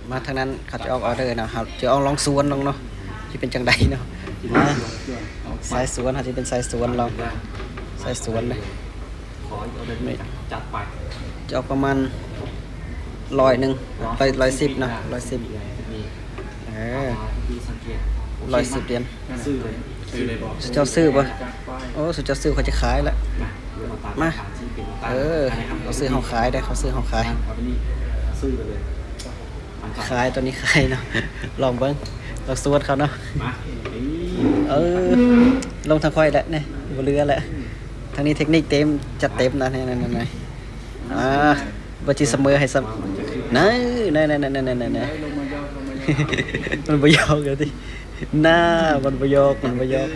ມາທາງນັ້ນເຂົາຈະອອກອອເດີເນາະ ເຮົາຈະອອກລອງສວນລອງເນາະ ຊິເປັນຈັ່ງໃດເນາະ. ມາສາຍສວນ ເຮົາຊິເປັນສາຍສວນລອງ ສາຍສວນເດ້. ນີ້ຈະອອກປະມານຮ້ອຍໜຶ່ງ ຮ້ອຍ ຮ້ອຍສິບເນາະ ຮ້ອຍສິບ ເອີ ຮ້ອຍສິບຫຼຽນ. ເຈົ້າຊື້ບໍ່? ໂອ້ ເຈົ້າຊື້ ຂ້ອຍຈະຂາຍລະ. ມາ ເອີ ເຂົາຊື້ເຮົາຂາຍເດ້ ເຂົາຊື້ເຮົາຂາຍ. ຂາຍ ຕອນນີ້ຂາຍເນາະ ລອງເບິ່ງ ລອງສວນເຂົາເນາະ. ເອີ ລົງທາງຂ້ອຍແຫຼະນີ້ ບໍ່ເຫຼືອແຫຼະ. ທາງນີ້ເຕັກນິກເຕັມ ຈັດເຕັມນະ ນີ້ໆໆໆ. ອ່າ ບໍ່ຊິສະເໝີໃຫ້ຊ້ຳ ນັ້ນ ນັ້ນໆໆໆໆ. ມັນບໍ່ຢອກເລີຍຕິ ໜ້າ ມັນບໍ່ຢອກ ມັນບໍ່ຢອກ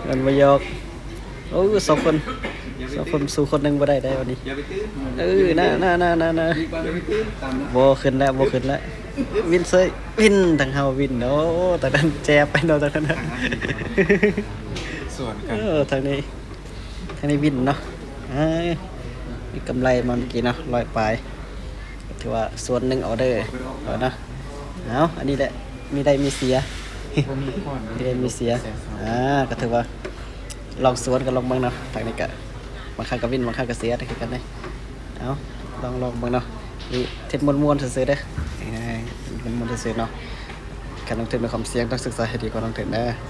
ມັນບໍ່ຢອກ. ໂອ້ ສອງຄົນ ສອງຄົນສູ້ຄົນໜຶ່ງບໍ່ໄດ້ໄດ໋ວັນນີ້. ເອີ ນະ ນະ ບໍ່ຂຶ້ນແລ້ວ ບໍ່ຂຶ້ນແລ້ວ. ວິນເຊີຍ ວິນ ທາງເຮົາວິນ. ໂອ້ ທາງນັ້ນແຈບໄປເນາະ ທາງນັ້ນ. ສວນກັນ ເອີ ທາງນີ້ ທາງນີ້ວິນເນາະ. ເອີ ມີກຳໄລມາເມື່ອກີ້ເນາະ ຮ້ອຍປາຍ ຖືວ່າສ່ວນໜຶ່ງອອເດີເນາະ. ເອົາ ອັນນີ້ແຫຼະ ມີໄດ້ມີເສຍ ບໍ່ມີຄວາມ ມີໄດ້ມີເສຍ. ອ່າ ກໍຖືວ່າລອງສວນກັນລອງເບິ່ງເນາະ. ທາງນີ້ກະບາງຄັ້ງກໍວິນ ບາງຄັ້ງກໍເສຍຄືກັນເດ້. ເອົາ ລອງ ລອງເບິ່ງເນາະ ນີ້ເຮັດມ່ວນໆຊື່ໆເດ້. ເອີ ມ່ວນໆຊື່ໆເນາະ. ການລົງທຶນມີຄວາມສ່ຽງ ຕ້ອງສຶກສາໃຫ້ດີກ່ອນລົງທຶນເດີ.